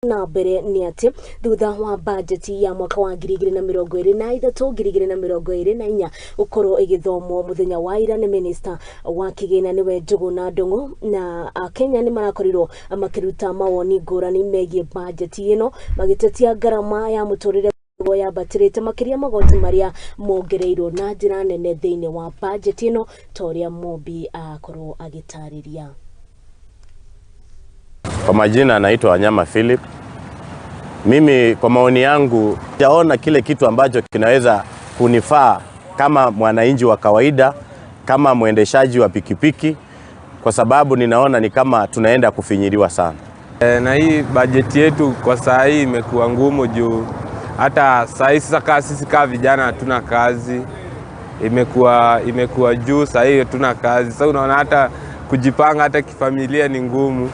Na mbere nĩ atĩ thutha wa bajeti ya mwaka wa 2023 2024 gũkorwo ĩgĩthomwo mũthenya wa ira nĩ minista wa kĩgĩna nĩwe Njũgũna Ndung'u, na Akenya nĩ marakorirwo makĩruta mawoni ngũrani megiĩ bajeti ĩno, magĩtetia ngarama ya mũtũrĩre yambatĩrĩte, makĩria magoti marĩa mongereirwo na njĩra nene thĩinĩ wa bajeti ĩno, ta ũrĩa Mumbi akorwo agĩtarĩria. Kwa majina naitwa Wanyama Philip. Mimi kwa maoni yangu sijaona kile kitu ambacho kinaweza kunifaa kama mwananchi wa kawaida, kama mwendeshaji wa pikipiki, kwa sababu ninaona ni kama tunaenda kufinyiliwa sana. E, na hii bajeti yetu kwa saa hii imekuwa ngumu juu hata saa hii sasa kaa sisi kaa vijana hatuna kazi, imekuwa juu saa hii hatuna kazi. Sasa unaona hata kujipanga hata kifamilia ni ngumu.